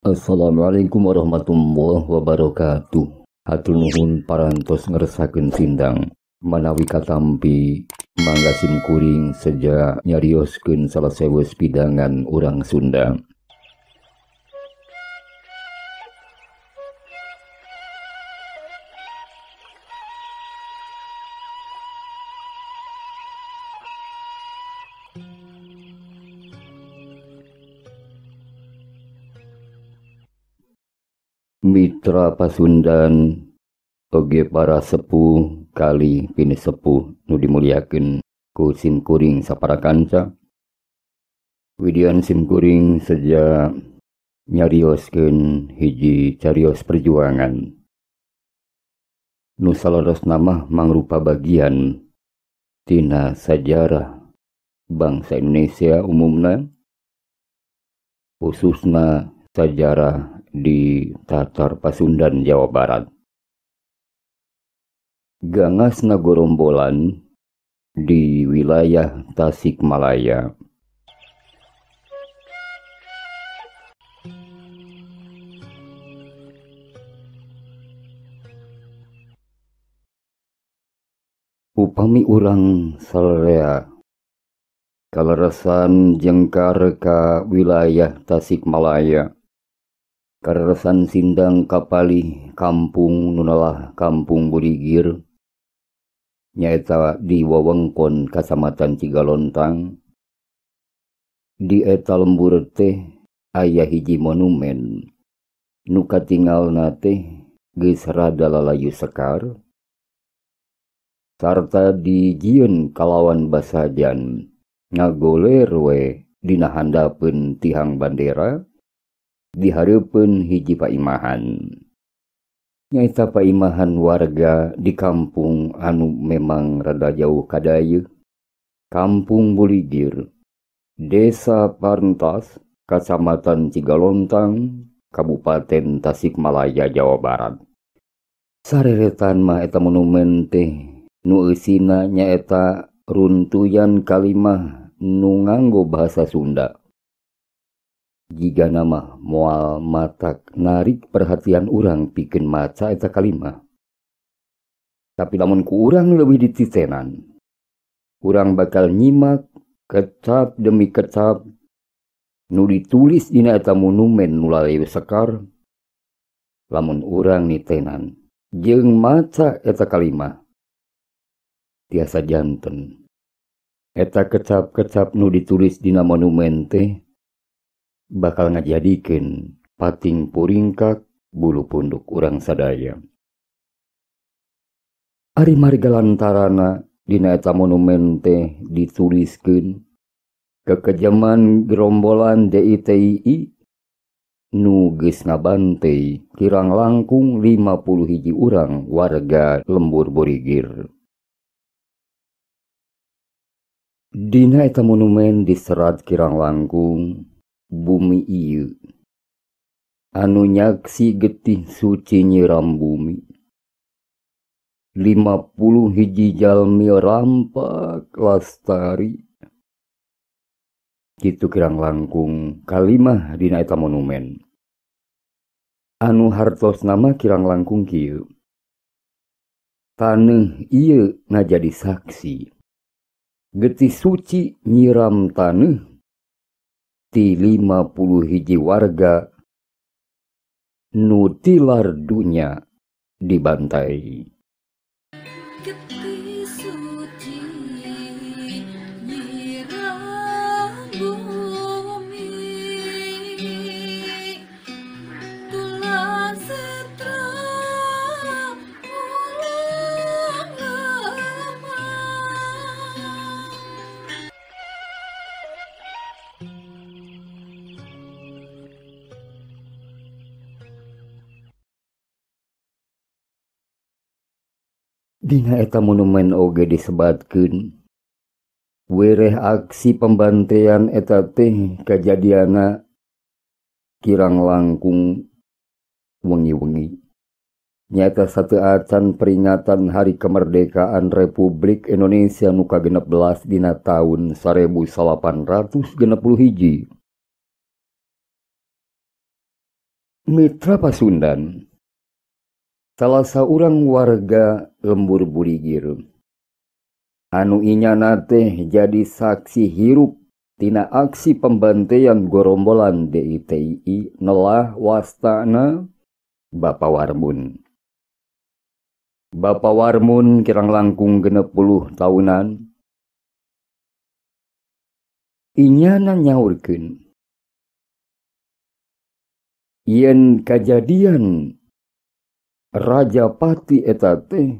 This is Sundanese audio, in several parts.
Assalamualaikum warahmatullahi wabarakatuh. Hatur nuhun parantos ngeresakeun sindang. Manawi katampi mangga simkuring seja nyarioskeun salah sewes pidangan urang Sunda. Mitra Pasundan oge para sepuh kali pini sepuh nu dimuliakeun ku simkuring sapara kanca. Widian simkuring seja nyarioskeun hiji carios perjuangan nu salarosna mah mangrupa bagian tina sajarah bangsa Indonesia umumna, khususna sajarah di Tatar Pasundan, Jawa Barat. Gangasna gorombolan di wilayah Tasikmalaya. Upami urang salarea kaleresan jengkar ka wilayah Tasikmalaya, kaleresan sindang kapalih kampung nunalah Kampung Buligir, nyaeta di wewengkon Kacamatan Cigalontang. Di eta lembur teh aya hiji monumen nu katingalna teh geus rada lalayu sekar sarta dijieun kalawan basajan ngagoler we dina handapeun tihang bandera dihareupeun hiji paimahan. Nyaeta paimahan warga di kampung anu memang rada jauh kadayeuh, Kampung Buligir, Desa Parentas, Kacamatan Cigalontang, Kabupaten Tasikmalaya, Jawa Barat. Sareretan mah eta monumen teh nu eusina nyaeta runtuyan kalimah nu nganggo bahasa Sunda. Jiga nama moal matak narik perhatian urang pikeun maca eta kalimah. Tapi lamun ku urang leuwih dititenan, urang bakal nyimak kecap demi kecap nu ditulis dina eta monumen nu lalayu sekar. Lamun urang nitenan jeung maca eta kalimah, tiasa janten eta kecap-kecap nu ditulis dina monumen teh bakal ngajadikeun pating puringkak bulu punduk urang sadaya. Ari marga lantarana dina eta monumen teh dituliskeun kekejaman gerombolan DITII nu geus ngabantei kirang langkung 50 hiji urang warga lembur Buligir. Dina eta monumen diserat kirang langkung bumi ieu anu nyaksi getih suci nyiram bumi, 50 hiji jalmi rampak lastari. Kitu kirang langkung kalimah dina eta monumen. Anu hartos nama kirang langkung kieu, taneuh ieu ngajadi saksi getih suci nyiram taneuh ti 50 hiji warga nu tilar dunya dibantai. Getih suci nyiram bumi, tulang setra ulang lemah. Dina eta monumen oge disebatkeun wereh aksi pembantaian eta teh kajadiana kirang langkung wengi-wengi. Nyaeta sateuacan peringatan Hari Kemerdekaan Republik Indonesia nu ka-16 dina taun 1861. Mitra Pasundan, salah saurang warga lembur Buligir anu inyana teh jadi saksi hirup tina aksi pembantaian gorombolan DITII nelah wastana Bapak Warmun. Bapak Warmun kirang langkung 60 tahunan. Inyana nyaurkeun yen kajadian Rajapati eta teh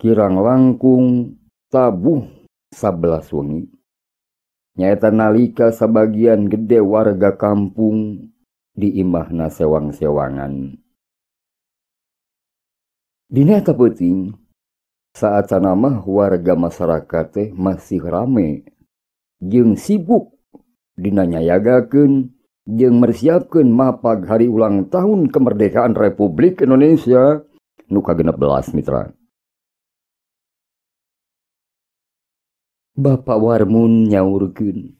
kirang langkung tabuh 11 wengi. Nyaeta nalika sabagian gede warga kampung di imahna sewang-sewangan. Dina eta peuting saat mah warga masyarakat teh masih rame jeung sibuk dina nyayagakeun jeung mersiapkeun mapag hari ulang tahun kemerdekaan Republik Indonesia nu ka-16 mitra. Bapak Warmun nyaurkeun,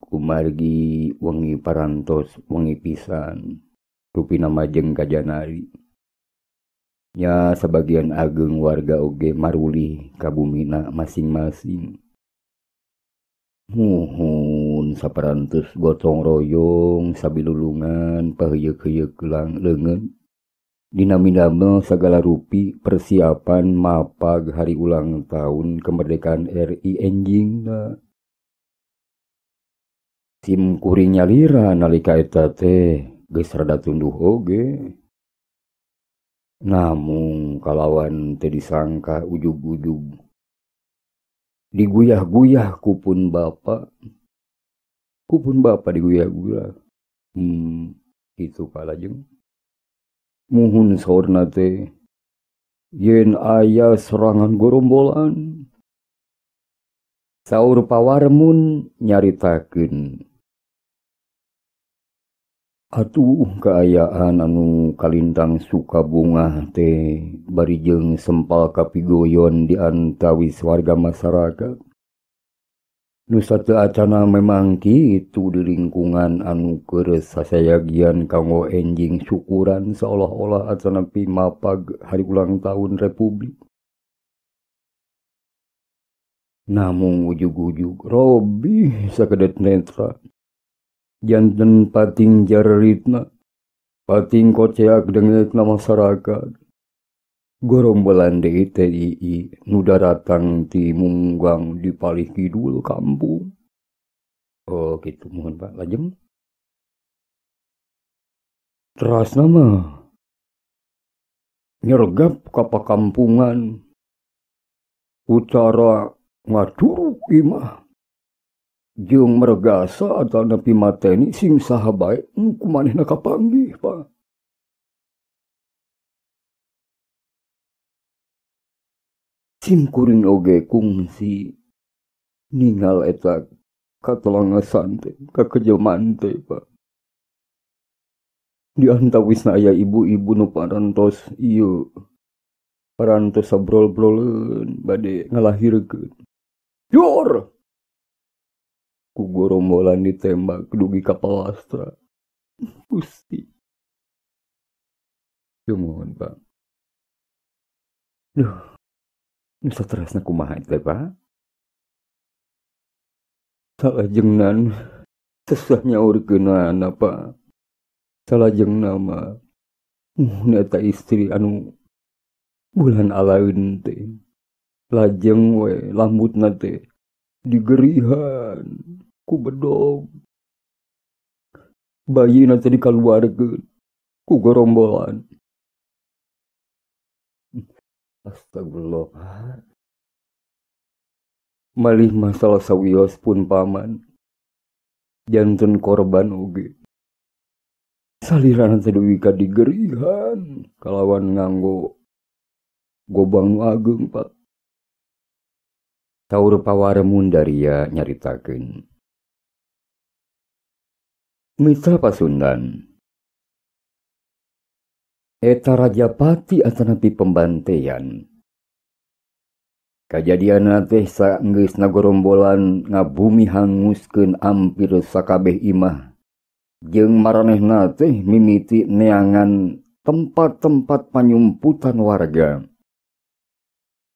kumargi wengi parantos wengi pisan rupina majeng ka janari. Nya sabagian ageng warga oge marulih ka bumina masing-masing. Muhun saparantos gotong royong sabilulungan paheuyeuh-heuyeuk leungeun dina midamel sagala rupi persiapan mapag hari ulang tahun kemerdekaan RI enjingna. Sim kuring nyalira nalika eta teh geus rada tunduh oge. Namung kalawan teu disangka ujug-ujug diguyah-guyah kupun bapak. Kupun bapak diguyah-guyah. Kitu Pak lajeng. Muhun saurna teh yen aya serangan gorombolan. Saur Pawarmun nyaritakeun, atuh kaayaan anu kalintang suka bungah teh bari jeung sempal kapigoyon di antawis warga masyarakat. Nu sateu acana memang kitu di lingkungan anu keur sasayagian kanggo enjing syukuran seolah-olah acana mapag hari ulang tahun Republik. Namung ujug-ujug robih sakedet netra. Janten pating jareritna, pating koceak dengetna masyarakat. Gorombolan DITII nu daratang ti munggang di palih kidul kampung. Oh gitu mohon Pak lajeng. Terasna mah nyergap ka pakampungan ucara ngaduruk imah jeung mergasa atau nepi mateni sing saha bae ku manehna kapanggih Pak. Sim kuring oge kungsi ningal eta katelangesan teh kakejeman teh Pak. Di antawisna aya ibu-ibu nu parantos ieu parantos sabrol-broleun bade ngalahirkeun. Yor! Ku gorombolan ditembak dugi ka palastra. Gusti. Sumuhun Pak. Duh. Nu saterasna kumaha teh Pak? Salajengnan sesah nyaurkeunana Pak. Salajengna mah eta istri anu bulan alaeun teh. Lajeng we lambutna teh digerihan ku bedog. Bayina teh dikaluarkeun ku gorombolan. Astagfirullah Pak. Malih masalah sawios pun paman janten korban oge. Salirana teh dugi ka digerihan kalawan nganggo gobang nu ageng Pak. Saur Pawarmun daria nyaritakeun. Mitra Pasundan, eta Rajapati atanapi pembantaian. Kajadianna teh saenggeusna gorombolan ngabumi hanguskeun ampir sakabeh imah Jeung maranehna teh mimiti neangan tempat-tempat panyumputan warga.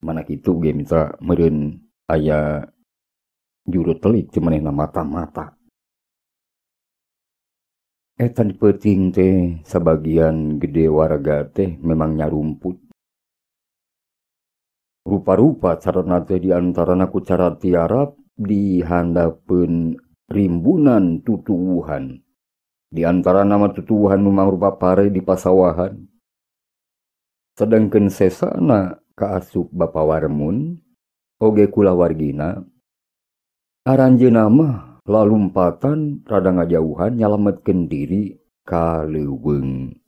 Mana kitu ge mitra meureun aya juru telik ti manehna mata-mata. Eta di peuting teh sabagian gede warga teh memang nyarumput. Rupa-rupa carana teh diantarana ku cara tiarap di handapeun rimbunan tutuwuhan. Di antara nama tutuwuhan nu mangrupa pare di pasawahan. Sedangkeun sesana kaasup Bapa Warmun oge kulawargina aranjeunna mah lalumpatan rada ngajauhan nyalametkeun diri ka leuweung.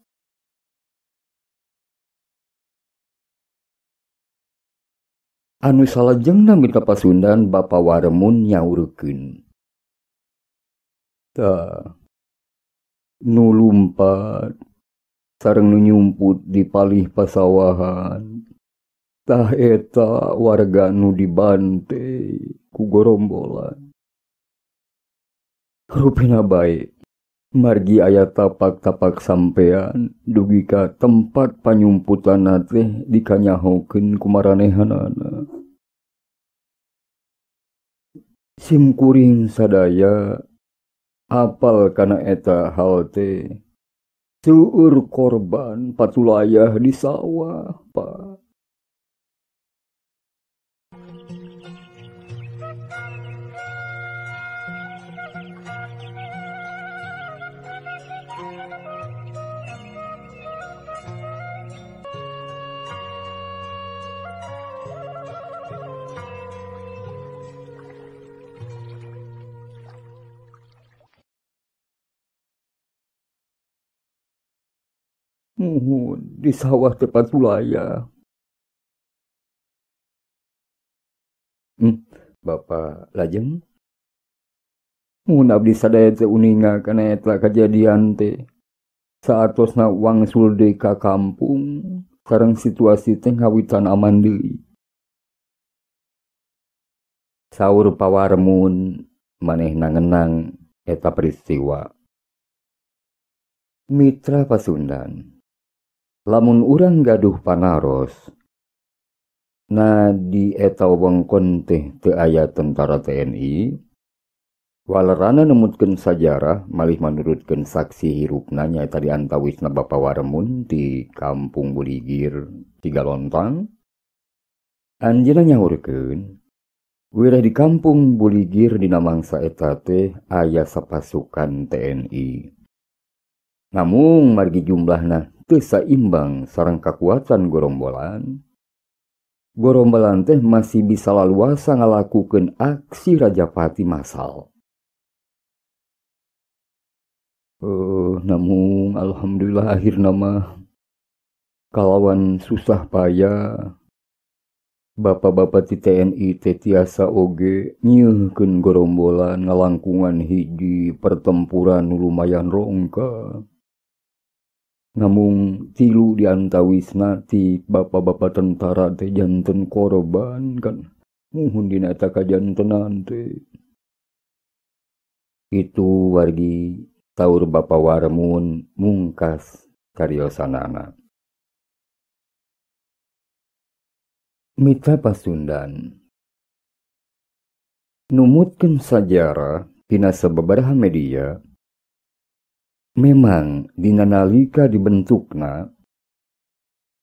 Anu salajengna mitra Pasundan Bapa Warmun nyaurkeun. Tah nu lumpat sareng nu nyumput di palih pasawahan. Tah eta warga nu dibante ku gorombolan. Rupina bae margi aya tapak-tapak sampean dugi ka tempat panyumputanna teh dikanyahokeun ku maranehanana. Sim kuring sadaya apal kana eta hal teh. Seueur korban patulayah di sawah, Pak. Muhun di sawah teh patulaya. Bapak lajeng. Mun abdi sadaya teh uninga kana eta kajadian teh. Saatosna wangsul deui ka kampung, sareng situasi teh ngawitan aman deui. Saur Pawarmun manehna ngenang eta peristiwa. Mitra Pasundan, lamun urang gaduh panaros, na di eta wewengkon teh teu aya tentara TNI, walerana nemutkeun sajarah malih manurutkeun saksi hirupna nyaeta di antawisna Bapa Warmun di Kampung Buligir Cigalontang. Anjeunna nyaurkeun, wireh di Kampung Buligir dina mangsa eta teh aya sapasukan TNI. Namung margi jumlahna teu saimbang sareng kakuatan gorombolan. Gorombolan teh masih bisa laluasa ngalakukeun aksi rajapati massal. Namung alhamdulillah akhirna mah kalawan susah payah bapak-bapak ti TNI teh tiasa oge nyeuhkeun gorombolan ngalangkungan hiji pertempuran nu lumayan rongka. Namung tilu diantawisna ti bapak-bapak tentara teh janten korban kan. Muhun dina eta kajantenan teh. Itu wargi saur Bapa Warmun mungkas karyosanana. Mitra Pasundan, numutkeun sajarah dina sababaraha media, memang dina nalika dibentukna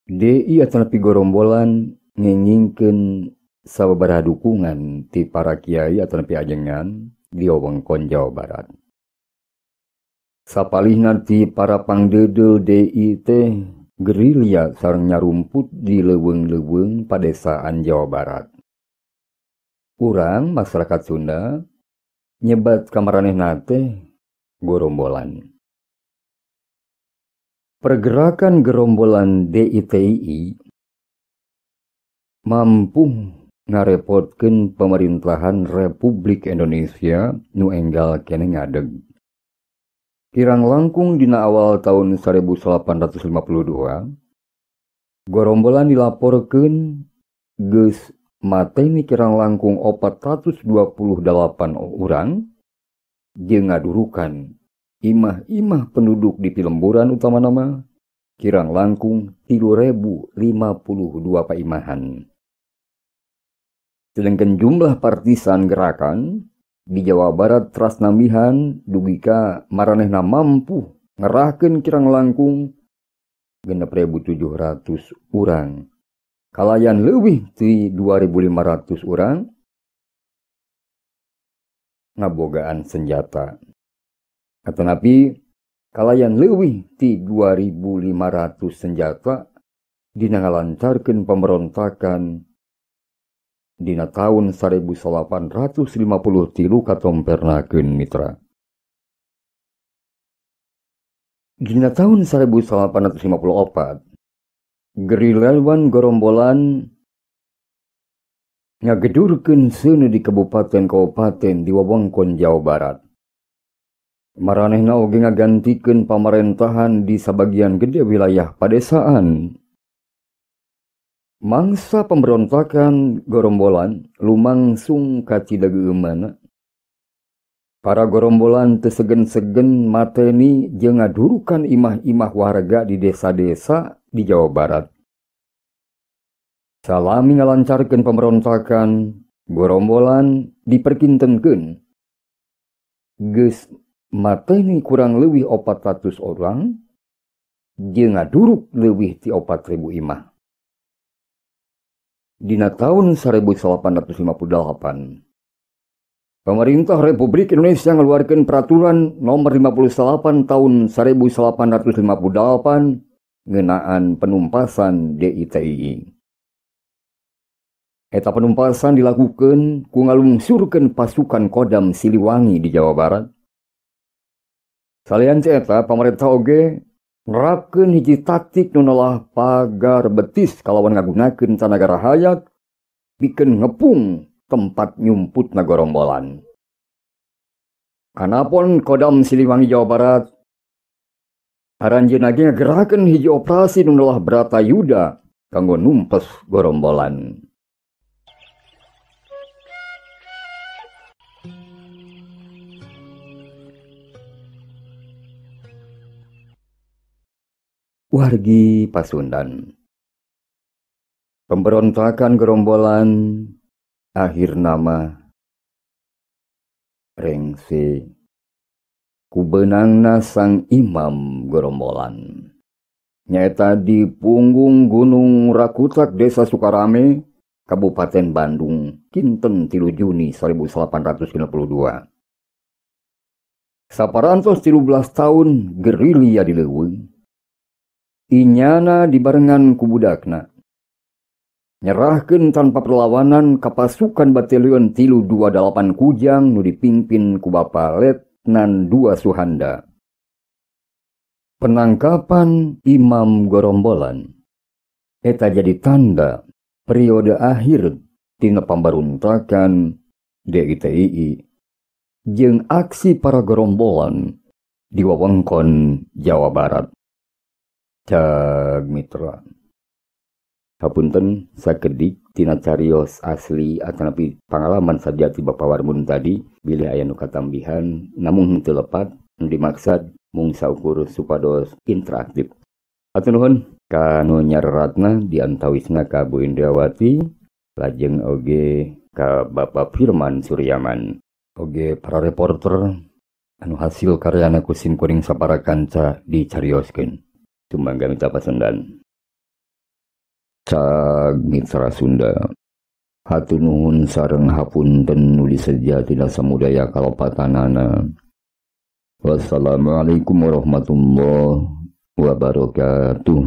DI atanapi gorombolan ngengingkeun sababaraha dukungan ti para kiai atanapi ajengan di wewengkon Jawa Barat. Sapalihna ti para pangdeudeuh DI teh gerilya sareng nyarumput di leuweung-leuweung padesaan Jawa Barat. Urang masyarakat Sunda nyebat kamaranehna teh gorombolan. Pergerakan gerombolan DITII mampu ngarepotkeun pemerintahan Republik Indonesia nu enggal keneh ngadeg. Kirang langkung dina awal tahun 1852, gorombolan dilaporkeun geus mateni kirang langkung 428 urang jeung ngadurukan Imah-imah penduduk di Pilemburan utama nama kirang langkung 3.052 paimahan. Sedangkan jumlah partisan gerakan di Jawa Barat teras nambihan dugi ka maranehna mampu ngerahkeun kirang langkung 6.700 urang. Kalayan leuwih ti 2.500 urang ngabogaan senjata. Atanapi kalayan leuwih ti 2.500 senjata dina ngalancarkeun pemberontakan dina tahun 1853 katompernakeun mitra. Dina tahun 1854 gerilyawan gerombolan ngagedurkeun seuneu di kabupaten-kabupaten di wewengkon Jawa Barat. Maranehna oge ngagantikeun pamarentahan di sabagian gede wilayah padesaan. Mangsa pemberontakan gerombolan lumangsung ka Cidageumana. Para gerombolan teu segen-segen mateni jeung ngadurukan imah-imah warga di desa-desa di Jawa Barat. Salami ngalancarkeun pemberontakan, gerombolan diperkintenkeun. Geus mateni kurang leuwih 400 orang jeung ngaduruk leuwih ti 4.000 imah. Dina tahun 1858, Pemerintah Republik Indonesia ngeluarkan peraturan nomor 58 tahun 1858 ngenaan penumpasan DITII. Eta penumpasan dilakukan ku ngalungsurkeun pasukan Kodam Siliwangi di Jawa Barat. Salian ti eta, pamarentah oge nerapkeun hiji taktik nu nolah pagar betis kalawan ngagunakeun tanaga rahayat pikeun ngepung tempat nyumputna gorombolan. Kanapon Kodam Siliwangi Jawa Barat aranjeunna ge ngagerakeun hiji operasi nu nolah Bratayuda kanggo numpes gorombolan. Wargi Pasundan, pemberontakan gerombolan akhir nama rengse kubenangna sang imam gerombolan. Nyaeta di punggung Gunung Rakutak Desa Sukarame, Kabupaten Bandung, kinten 3 Juni 1892. Saparantos 13 tahun gerilya di leuweung. Inyana dibarengan ku budakna. Nyerahkeun tanpa perlawanan ka pasukan Batalion 328 Kujang nu dipimpin ku Bapa Letnan II Suhanda. Penangkapan Imam Gorombolan eta jadi tanda periode akhir tina pambaruntakan DITII jeung aksi para gerombolan di wewengkon Jawa Barat. Cag mitra, hapunten sakedik tina carios asli atanapi pangalaman sajati Bapak Warmun tadi bilih aya nu katambihan namun henteu lepat nu dimaksad mung saukur supados interaktif. Hatur nuhun ka nu nyareratna diantawisna ka Bu Indrawati lajeng oge ka Bapak Firman Suryaman oge para reporter anu hasil karyana ku simkuring sapara kanca dicarioskeun. Sumangga mitra Pasundan. Cag mitra Sunda, hatur nuhun sareng hapunten nu diseja tina samudaya kalepatanana. Wassalamualaikum warahmatullahi wabarakatuh.